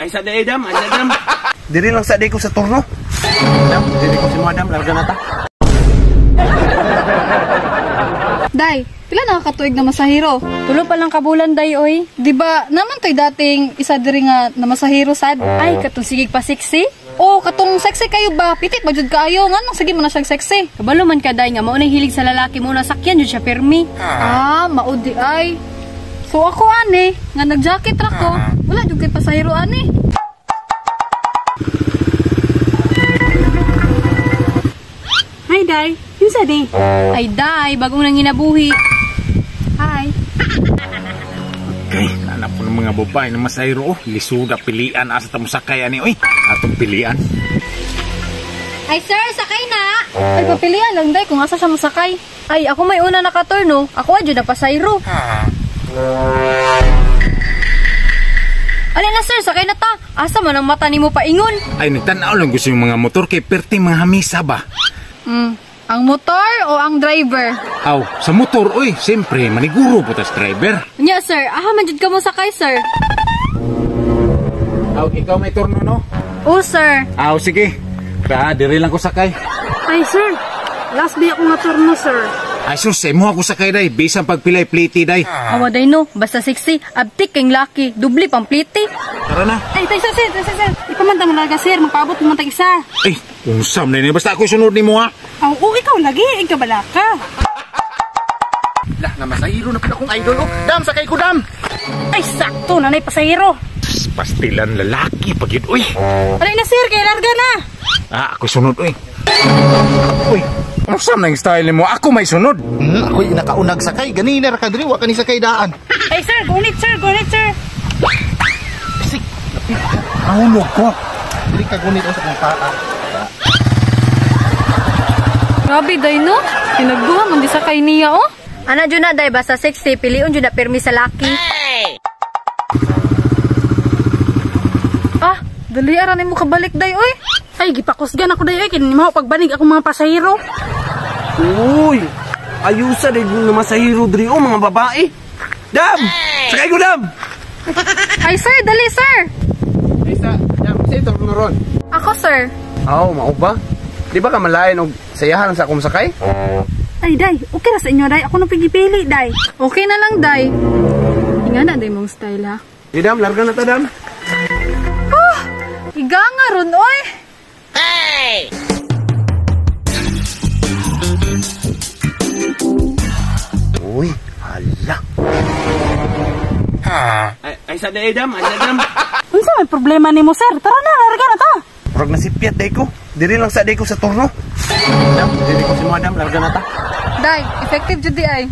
Ay sa day dam, ay sa dam. Diri lang sa day ko sa turno. Dam, diri ko si madam, larga na ta. Day, pila na katuig na masahiro? Tulo pa lang kabulan, day, oy. Di ba, naman to'y dating isa diri nga na masahiro sad? Ay, katong sigig pa sexy? Oh, katong sexy kayo ba? Pitit ba jud kaayo? Nganong sige mo na siyang sexy? Kabalo man ka, day, nga mao nang hilig sa lalaki mo, nasakyan jud siya pirmi. Ah, mao di ay. So ako ani, nga nag-jacket ra ko, wala jud kay pasahero ani. Hi, day. Kinsa di? Ay, day, bagong nang ginabuhi. Hi. Okay, hanap po ng mga babae na masahiro. Oh, lisuda, pilian. Asa tamo sakay ani, oy. Atong pilian. Ay, sir, sakay na. Ay, papilian lang, day, kung asa siya masakay. Ay, ako may una nakaturno. Ako adyo na pasayro. Alin na, sir, sakay na ta. Asa man ang mata nimo paingon? Ay, nagtanaw lang gusto yung mga motor kay perti mga hamisa ba? Ang motor o ang driver? Aw, sa motor, oy, siyempre, maniguro po tas driver. Nya, sir, aha man jud ka mo sakay, sir. Aw, ikaw may turno, no? Oh, sir. Aw, sige. Ta, diri lang ko sakay. Ay, sir, last day ako nga turno, sir. Ay, sus, mo ako sakay, day. Bisan pagpilay, pliti, day. Awa, day, no. Basta sexy, abtik kang laki, dubli pang pliti. Tara na. Ay, tay, sir, sir, sir, sir. Ipamantang mo lang, sir. Magpaabot mo tag isa. Ay, unsam na ini. Basta ako'y sunod ni mo, ha? Aw, oh, ikaw lagi. Ikaw bala ka. Lah, na masahiro na pala akong idol, oh. Dam, sakay ko, dam. Ay, sakto. Nanay, pasahero. Pastilan lalaki pag yun, uy. Alay na, sir. Kaya larga na. Ah, ako'y sunod, uy. Uy, unsam na yung style mo? Ako may sunod. Ako'y nakaunag sakay. Ganina ra ka diri, wa ka ni sakay daan. Ay, sir. Gunit, sir. Gunit, sir. Sik. Nahulog ko. Dili ka gunit sa akong paa. Grabe, day, no? Pinagduha man di sakay niya, oh. Ana jud na, day, basta sexy, piliun jud na pirmi sa laki. Ah, dali ara nimo kabalik, day, oy. Ay, gipakusgan ako, day, oy. Kini mo pagbanig akong mga pasahero. Uy, ayusa day na masahiro diri oh, mga babae. Dam! Sakay ko, dam! Ay, sir, dali, sir. Ay, sa, dam, sa ito ron. Ako, sir. Aw, mao ba? Di ba ka malayan og sayahan sa akong sakay? Ay, day, okay ra sa inyo, day. Ako nang pigipili, day. Okay na lang, day. Inga na, day, mong style, ha? Di, dam, larga na ta, dam. Oh, iga nga ron, oy. Hey! Uy, hala. Ay, sa day, dam, ay, sa dam. Unsa may problema nimo, sir? Tara na, larga na ta. Murag nasipyat, day ko. Diri lang sa day ko sa turno. Dam, diri ko si madam, larga na ta. Day, effective jud di ay.